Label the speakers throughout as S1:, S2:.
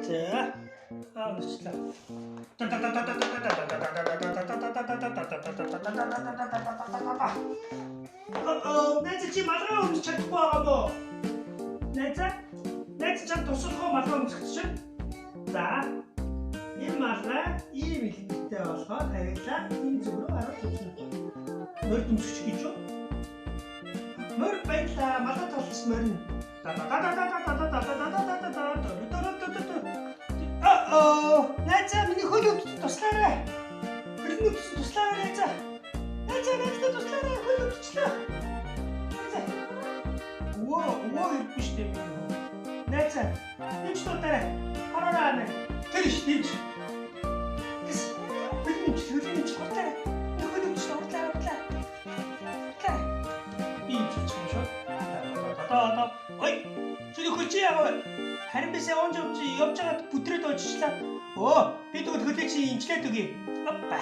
S1: За. Аа өмсчлээ. Оо, найз чи малгай өмсч чадахгүй байгаа мó? Найзаа, найз чам туслах уу малгай өмсөх чинь? За. Энэ малгай ийм илбэртэй болохоор хавилаа энэ зүг рүү харуулж өмснө. Морь өмсөж гэж юу? Морь баялаа, малгай толцсон морь. Оо, найзаа миний хөл өвдөж туслаарай. Хөлний өвдөж туслаарай найзаа. Найзаа найзаа туслаарай, хөл өвдчихлөө. Найзаа. Өө, ирэхгүй шүү дээ миний хөл. Найзаа, энэ ч дуудаарай. Хараарай нэ. Тэр ш тийч. Тэс. Хөлний өвдөж, хөлний өвдөж хурлаарай. Миний хөл өвдөж хурлаарай, хурлаарай. Хурлаарай. Би юм чичих юм шүү. Та. Ой, чи хөл чи яагаа вэ? Харин би сая унж явж байгаад бүтрээд оччлаа. Өө, би тэгвэл хөлийг чи имчлээд өгье. Опа.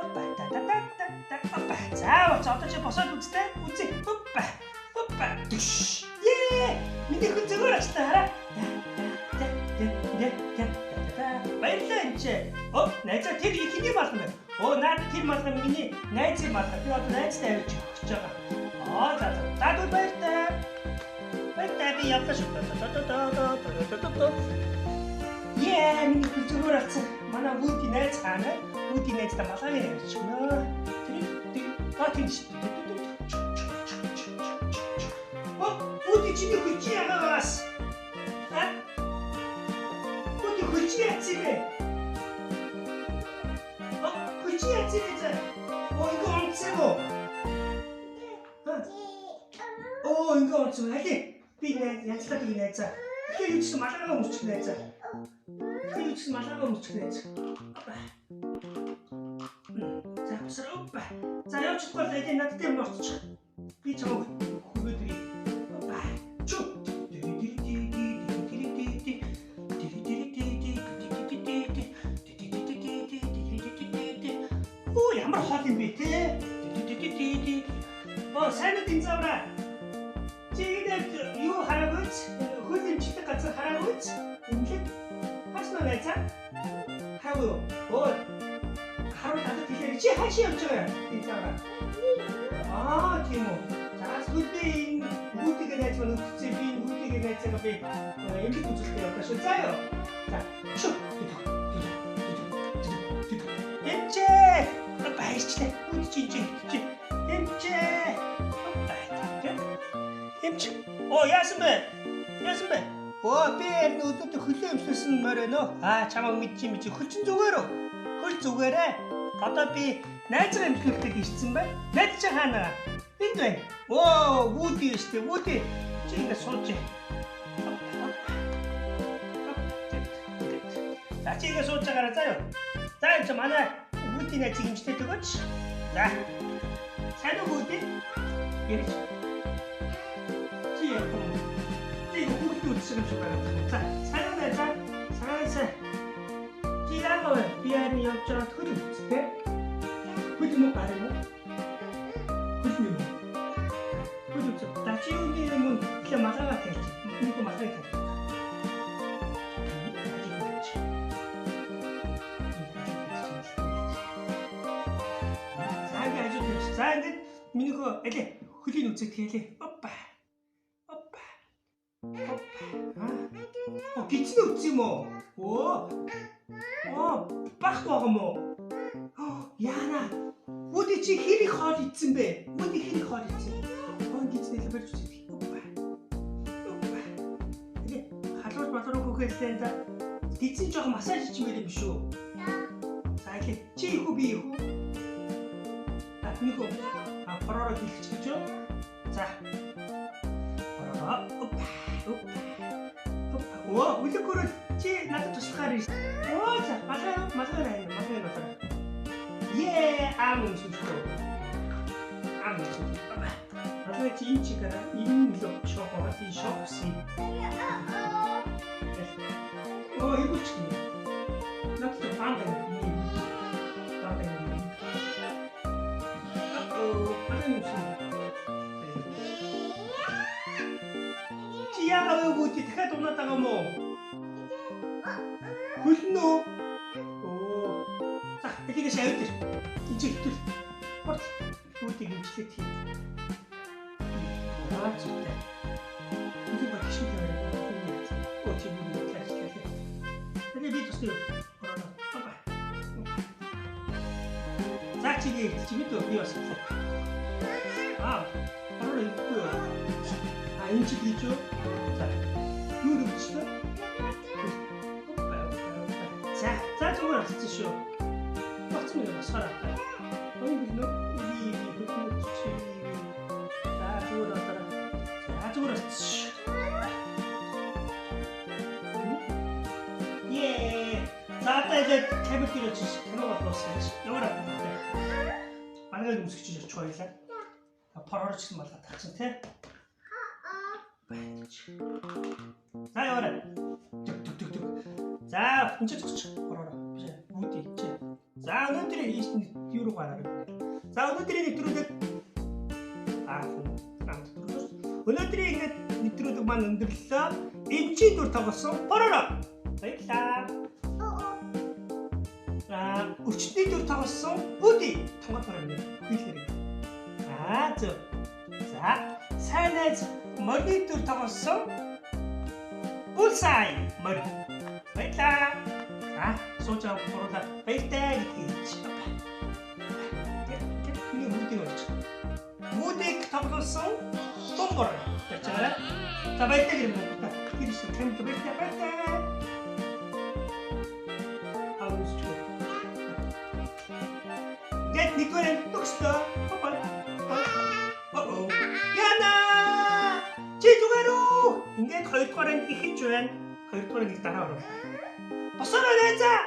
S1: Опа та та та та опа. За, одоо чи босоод үзтээ. Үзье. Опа. Опа. Түш. Ее! Миний хөл зөвөр ачлаа хараа. Та та та та та. Баярлалаа энэ чи. Оо, найзаа тэр ихний малгай байна. Оо, наад тэр малгай миний найзын малгай. Би одоо найзтай авч өгч байгаа. Аа, за за. За тэгвэл баяртай. Баяртай би явлаа шүү. Та. Яа, миний хөл зөвөр алцсан. Манай Вүди найз хаана? Вүди найздаа малгайг авчихна. Тэр гатын шүү. Оо, Вүди чиний хөл чи яагаас? А? Вүди хөл чи яацсан бэ? Оо, хөл чи яацсан бэ? Оо, ингэ онцсон уу? Оо, ингэ онцсон. Алей, би янзлаад өгье найзаа. Тэгэхээр юу гэсэн малгайгаа өмсчих найзаа. Тэгэхээр юу гэсэн малгайгаа өмсчих найз. За, босроо. Опа. За, явж чадахгүй бол алей надад юм орчих. Би чамайг хүргээд ирье. Опа. Чү. Оо, ямар хол юм бэ те? Оо, сайн уу динзавра. Чи энэ юу хараагүй ч? Хөл эмчилдэг газар хараагүй ч? Эмнэлэг хааснаа найзаа? Хараагүй юу? Оо, харуул надад хэлээрэй. Чи хаашаа явж байгаа юм? Динзавра. Аа, тийм үү. За, тэгвэл би энэ хүүтэйгээ найз маань өвдсөн. Би энэ хүүтэйгээ найзаагаа би эмнэлэг үзүүлэх явлаа шүү. За юу. За, шүү. Эмчээ! Баярчлаа. Үд чи чи. Эмчээ! Эмч. Оо, яасан бэ? Яасан бэ? Оо, би яг өнөөдөр хөлөө эмчлсэн морь байна уу? Аа, чамайг мэдчих юм чи. Хөл чин зүгээр үү? Хөл зүгээрээ. Одоо би найзгаа эмчлүүлэхэд ирсэн байна. Найз чи хаана? Энд байна. Оо, Вүди шүү дээ. Вүди. Чи ингэ сууж. За, чи ингэ сууж байгаарай заа юу? За, энэ чи манай Вүди найзыг эмчлээд өгөөч. За. Сайн уу Вүди? Ярьж. Чи яг юм. Чи хүүхдээ үзсэн юм шиг байна. За, сайн уу найзаа? Сайн сайн. Чи яагаа вэ? Би харин явж байгаад хөл өвдсөн. Хөл юм уу гар юм уу? Хөл юм уу? Хөл өвдсөн. За, чи юуны юм тэгэхээр малгайгаа тавьчих. Миний малгайг тавьчих. За, ингэ хажуу тавьчих. За, ингээд миний хөө алей хөлийн үзэг хэлээ. Опа. Опа. Опа. Оо, гидсэн өвдсөн юм уу? Оо. Оо, байхгүй байгаа юм уу? Яана. Вүди чи хэр их хоол идсэн бэ? Вүди хэр их хоол идсэн? Оо, гидсэн барьж үзье. Опа. Опа. Алей, халуул болроо хөөхөлээ за. Гидсэн жоохон массаж хийчмээр юм шүү. За, алей. Чи их үү би их үү? А, миний хөө. А, хоророо хийлчих гэж юу? За. Хоророо. Опа. Опа. Опа. Оо, үлэг хөрөл чи надад туслахаар ирсэн. Оо, за, малгай малгай байна. Малгай болоо. Ее, аам өмсөхгүй. Аам өмсөхгүй. Малгай чи энэ чигээр энэ нөлөө шок байгаа. Энэ шок гэсэн. Оо, эргүүлчих юм. Надад банд байна. Банд байна. Оо, малгай өмсөхгүй. Чи яагаа вэ Вүди? Дахиад унаад байгаа юм уу? Хөлнө үү? Оо. За, эхлээс авид ир. Энд чи хэвтвэл. Хурд. Үүдийг имжлээд хий. Аа, зүйтэй. Энд баг шиг тавиад. Оо, чи бүр нэг ажиллаа. Тэгээ би тусны ороо. Бай. За чи чи мэдээ би бас хэлээ. Аа, ороо ихгүй юу? А энэ чи хийж юу? За. Юу гэмчлээ? За, за зүгээр болчихсон шүү. Багц мэн босгоор аваа. Ой би нөө би би чи. За зүгээр болоо. За зүгээр болчихсон шүү. Ее. За одоо яг камер дээр очиж кино болоос гэж. Ямар авах вэ? Бангаа өмсөж очих байлаа. Порорч гэсэн болоод тахсан тий. За яваарай. Төг төг төг төг. За энэ ч зогсчих. Ороо. Биш ээ. Үүдий чи. За өнөөдрийн юу руу гараа. За өнөөдрийн нэвтрүүлэг аа нэвтрүүлэг. Өнөөдрийн ингээд нэвтрүүлэг маань өндөрлөө. Эмчийн дүр тоглосон Пороро. Баярлалаа. За өвчтний дүр тоглосон Үүдий. Тонгод параа. Хэл хэрэг. Аа зөв. За сайн найз морины дүр тоглосон Булсай морь. Баярлалаа. За сууж авах гурлаа. Баяртай гэдгийг хэлж. Тэр миний бүгдийг болж. Мүүдийг тоглосон Думбор гэж байгаа. За баяртай гэрээ мөн. Тэр шиг тэмдэг баяртай баяртай. Аавч. Гэт нэгдүгээр төгслөө. Бай. Оо. Яна! Чи зүгээр үү? Ингээд хоёрдугаар анги эхэлж байна. Хоёрдугаар анги дараа ороо. Босороо найзаа.